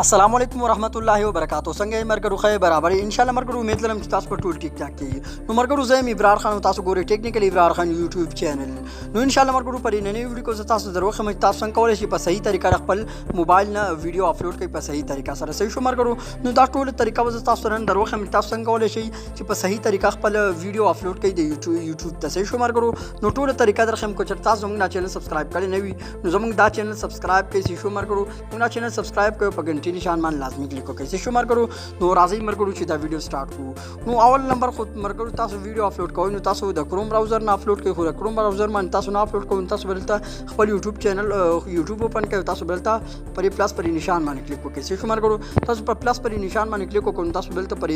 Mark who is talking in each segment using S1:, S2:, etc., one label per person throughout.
S1: السلام علیکم ورحمت الله وبرکاتو. څنګه یې مرګرو؟ خیر برابر ان شاء الله. مرګرو، امید لرم چې تاسو په ټول ټیک ټاک کې. نو مرګرو، زه یم ابرار خان او تاسو ګورئ ټیکنیکل ابرار خان یوټیوب چینل. نو ان شاء الله مرګرو، په نننۍ ویډیو کې زه تاسو دروښم چې تاسو څنګه کولی شئ په صحیح طریقه خپل موبایل نه ویډیو اپلوډ کړئ په صحیح طریقه سره. صحیح شو مرګرو؟ نو دا ټول طریقه به زه تاسو نن دروښم چې تاسو څنګه کولی شئ چې په صحیح طریقه خپل ویډیو اپلوډ کړئ د یوټیوب ته. صحیح شو مرګرو؟ نو ټول طریقه درښم. که چېرته تاسو زموږ دا چینل سبسکرایب کړی نه وي، نو زموږ دا چینل سبسکرایب کړئ. صحیح شو مرګرو؟ موږ دا چینل سبسکرایب کړئ، په ګنټي نشان باندې لازمي کلیک وکړئ. صحیح شو مرګرو؟ نو راځئ مرګرو چې دا ویډیو سٹارټ کړو. نو اول نمبر خو مرګرو، تاسو ویډیو اپلوډ کوئ نو تاسو د کروم براوزر نه اپلوډ کوئ، خو د کروم براوزر باندې تاسو نه اپلوډ کوئ. تاسو بلته خپل یوټیوب چینل یوټیوب اوپن کړئ، تاسو بلته پر پلس پر نشان باندې کلیک وکړئ. صحیح شو مرګرو؟ تاسو پر پلس پر نشان باندې کلیک وکړئ، تاسو بلته پر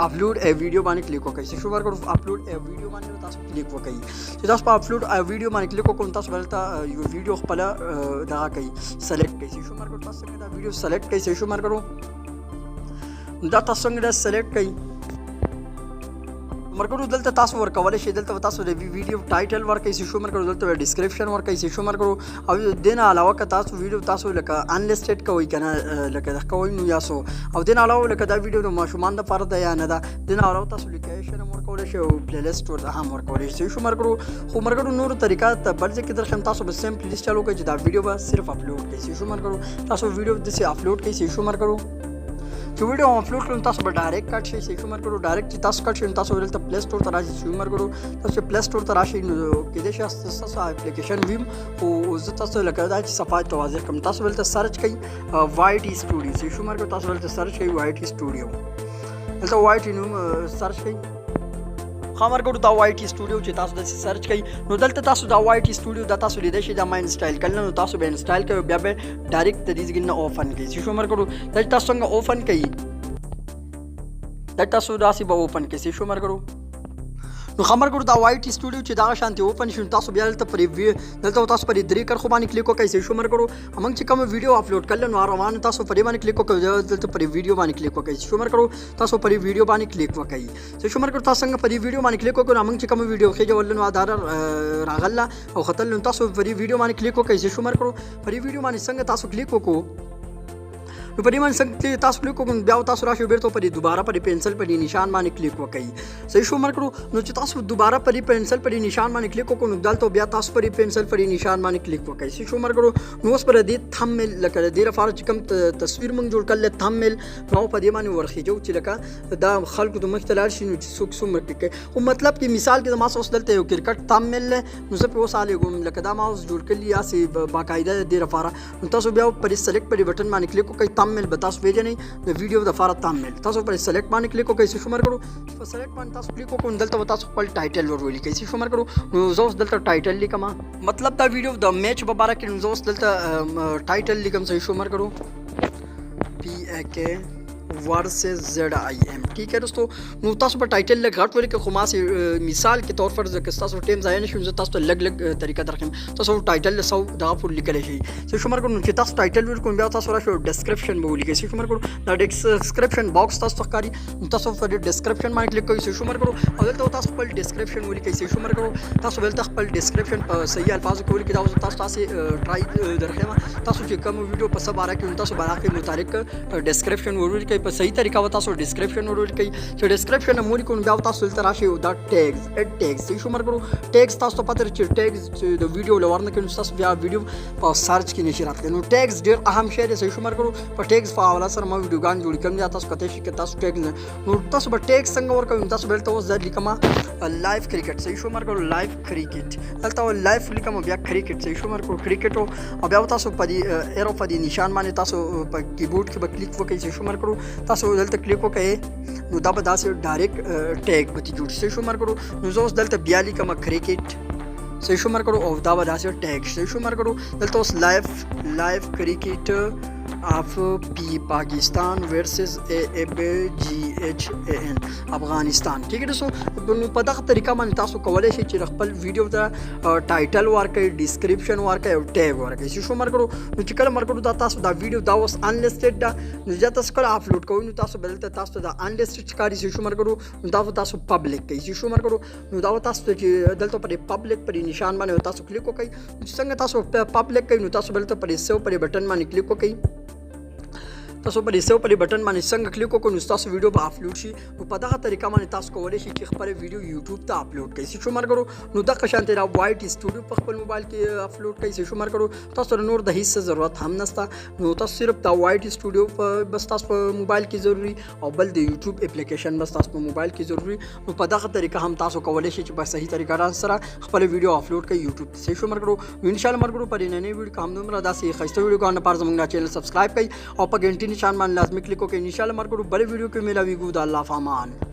S1: اپلوډ ا ویډیو باندې کلیک وکړئ. صحیح شو مرګرو؟ اپلوډ ا ویډیو باندې تاسو کلیک وکړئ. چې تاسو په اپلوډ ا ویډیو باندې کلیک وکړئ، تاسو بلته یو ویډیو خپل دغه کوي، سلیکټ کړئ. صحیح شو مرګرو؟ تاسو څنګه دا ویډیو سلیکټ کړئ؟ صحیح شو مرګرو؟ دا تاسو څنګه دا سلیکټ کړئ مرګرو؟ دلته تاسو ورکول شئ، دلته تاسو د ویډیو ټایټل ورکړئ. صحیح شو مرګرو؟ دلته ډیسکریپشن ورکړئ. صحیح شو مرګرو؟ او دین علاوه که تاسو ویډیو تاسو لکه انلیسټډ کوئ کنه، لکه د کوئ نو یاسو، او دین علاوه لکه دا ویډیو د ماشومان د پاره ده یا نه ده، دین علاوه تاسو لوکیشن هم ورکول شئ او پلی لیست ورته هم ورکول شئ. صحیح شو مرګرو؟ خو مرګرو، نور طریقه ته بل ځای کې درخم. تاسو به سمپلی چالو کړئ چې دا ویډیو به صرف اپلوډ کړئ. صحیح شو مرګرو؟ تاسو ویډیو داسې اپلوډ کړئ. صحیح شو مرګرو؟ چې ویډیو اپلوډ کړم، تاسو به ډایرکټ کټ شئ. صحیح شو مرګرو؟ ډایرکټ چې تاسو کټ شئ، تاسو دلته پلی سٹور ته راشئ. صحیح مرګرو؟ تاسو پلی سٹور ته راشئ، نو کېدای شي تاسو اپلیکیشن ویم، خو زه تاسو لکه دا چې صفحه ته واضح کړم. تاسو دلته سرچ کړئ وای ټي سټوډیو. صحیح شو مرګرو؟ تاسو دلته سرچ کړئ وای ټي سټوډیو، دلته وای ټي نوم سرچ کړئ. ښه مرګرو، دا وای ټي سټوډیو چې تاسو داسې سرچ کړئ، نو دلته تاسو دا وای ټي سټوډیو دا تاسو لیدای شئ. دا ما انسټایل کړل، نو تاسو به انسټایل کوئ، بیا به ډایرکټ د دې ځای نه اوپن کړئ. چې شو مرګرو؟ دا تاسو څنګه اوپن کړئ؟ دا تاسو داسې به اوپن کړئ. شو مرګرو؟ نو ښه مرګرو، دا وای ټي سټوډیو چې دغه شانتې اوپن شي، تاسو بیا دلته پرې دلته تاسو پرې درې کرښو باندې کلیک وکړئ. صحیح شو مرګرو؟ موږ چې کوم ویډیو اپلوډ کړل، نو روان تاسو پرې باندې کلیک وکړئ، دلته پرې ویډیو باندې کلیک وکړئ. شو مرګرو؟ تاسو پرې ویډیو باندې کلیک وکړئ. صحیح شو مرګرو؟ تاسو څنګه پرې ویډیو باندې کلیک وکړئ، موږ چې کوم ویډیو خېجول نو دا راغله او ختل، نو تاسو پرې ویډیو باندې کلیک وکړئ. صحیح شو مرګرو؟ پرې ویډیو باندې څنګه تاسو کلیک وکړو، نو په دې باندې څنګه تاسو کلیک وکړئ، بیا تاسو راشئ بیرته په دې دوباره په پنسل په دې نشان باندې کلیک وکړئ. صحیح شو مرګرو؟ نو چې تاسو دوباره په دې پنسل په دې نشان باندې کلیک وکړئ، نو دلته بیا تاسو په دې پنسل په دې نشان باندې کلیک وکړئ. صحیح شو مرګرو؟ نو اوس پر دې تھمبنیل، لکه د دې لپاره چې کوم تصویر موږ جوړ کړل تھمبنیل، نو په دې باندې ورخیجو چې لکه دا خلکو ته مخ ته لاړ شي، نو چې څوک څومره کلیک کوي. خو مطلب کې مثال کې زما اوس دلته یو کرکټ تھمبنیل، نو زه په اوس عالې لکه دا ما اوس جوړ کړلی هسې باقاعده د دې لپاره. نو تاسو بیا پر سلیکټ پر بټن باندې کلیک وکړئ. تھمبنیل به تاسو پیژنئ د ویډیو د لپاره تھمبنیل. تاسو پر سلیکټ باندې کلیک وکړئ. څه شو مرګرو؟ په سلیکټ باندې تاسو کلیک وکړئ، دلته به تاسو خپل ټایټل ور ولیکئ. څه شو مرګرو؟ نو زه اوس دلته ټایټل لیکم، مطلب دا ویډیو د میچ په باره کې، نو زه اوس دلته ټایټل لیکم. صحیح شو مرګرو؟ پی ای کې ورسز زیډ آی ایم. ٹھیک ہے دوستو؟ نو تاسو په ټایټل لږ غټ ولیکئ، خو ما سي مثال کې طور پر ځکه تاسو ټیم ضایع نشي، زه تاسو ته لږ لږ طریقه درکم. تاسو ټایټل له سو دغه پورې لیکلی شئ. څه شو مرګرو؟ نو چې تاسو ټایټل ولیکئ، بیا تاسو راشئ ډسکرپشن به ولیکئ. څه شو مرګرو؟ دا ډسکرپشن باکس تاسو ته ښکاري، نو تاسو په ډسکرپشن باندې کلیک کوئ. څه شو مرګرو؟ او دلته تاسو خپل ډسکرپشن ولیکئ. څه شو مرګرو؟ تاسو دلته خپل ډسکرپشن په صحیح الفاظو کې ولیکئ. دا اوس تاسو تاسو ټرای درخم، تاسو چې کوم ویډیو په څه باره کې، تاسو باره کې متعلق ډسکرپشن ولیکئ. په صحیح طریقه به تاسو ډسکرپشن ولیکئ. چې ډسکرپشن مو ولیکئ، بیا تاسو دلته راشئ او دا ټیګز، اډ ټیګز. صحیح شو مرګرو؟ ټیګز تاسو ته پته چې ټیګز چې د ویډیو لور نه کوي، تاسو بیا ویډیو په سرچ کې نشي راتلی، نو ټیګز ډیر اهم شی دی. صحیح شو مرګرو؟ په ټیګز په حواله سره ما ویډیوګان جوړ کړم، یا تاسو کته شي چې تاسو ټیګ نه، نو تاسو به ټیګ څنګه ورکوئ؟ تاسو دلته اوس زه لیکم لایف کرکټ. صحیح شو مرګرو؟ لایف کرکټ، دلته لایف لیکم، بیا کرکټ. صحیح شو مرګرو؟ کرکټ، او بیا تاسو په دې ایرو په دې نشان باندې تاسو په کیبورډ کې به کلیک وکړئ. صحیح شو مرګرو؟ تاسو دلته کلیک وکړئ، نو دا به داسې ډایرکټ ټیګ به جوړ شي. شو مرګرو؟ نو زه اوس دلته بیا لیکم کرکټ. صحیح شو مرګرو؟ او دا به داسې ټیګ. صحیح شو مرګرو؟ دلته اوس لایف کرکټ اف پی پاکستان ورسز ای اب جی ایچ ای ان افغانستان. ٹھیک ہے دوستو؟ نو په دغه طریقه باندې تاسو کولی شئ چې خپل ویډیو ته ټایټل ورکړئ، ډیسکریپشن ورکړئ او ټیګ ورکړئ. چې شو مرګرو؟ نو چې کله مرګرو دا تاسو دا ویډیو دا اوس انلیسټډ ده، نو چې تاسو کله اپلوډ کوئ، نو تاسو به دلته تاسو ته دا انلیسټډ ښکاري. چې شو مرګرو؟ نو دا به تاسو پبلک کوئ. چې شو مرګرو؟ نو دا به تاسو ته چې دلته پر پبلک پر نشان باندې تاسو کلیک وکړئ. چې څنګه تاسو پبلک کوئ، نو تاسو دلته پر سیو پر بټن باندې کلیک وکړئ. تاسو په دې سیو په دې بټن باندې څنګه کلیک وکړئ، نو ستاسو ویډیو به اپلوډ شي. نو په دغه طریقه باندې تاسو کولی شئ چې خپله ویډیو یوټیوب ته اپلوډ کړئ. صحیح شو ملګرو؟ نو دغه شانتې دا وایټ سټوډیو په خپل موبایل کې اپلوډ کړئ. صحیح شو ملګرو؟ تاسو سره نور د هیڅ ضرورت هم نشته. نو تاسو صرف دا وایټ سټوډیو په بس تاسو په موبایل کې ضروري او بل د یوټیوب اپلیکیشن بس تاسو په موبایل کې ضروري. نو په دغه طریقه هم تاسو کولی شئ چې په صحیح طریقه سره خپله ویډیو اپلوډ کړئ یوټیوب ته. صحیح شو ملګرو؟ نو ان شاء الله ملګرو، په دې نننۍ ویډیو کې هم دومره. داسې ښایسته ویډیوګانو لپاره زموږ چینل سبسکرایب کړئ او په ګنټي نشان باندې لازمي کلیک وکړئ. ان شاء الله ملګرو، بلې ویډیو کې ملاویږو. د الله فامان.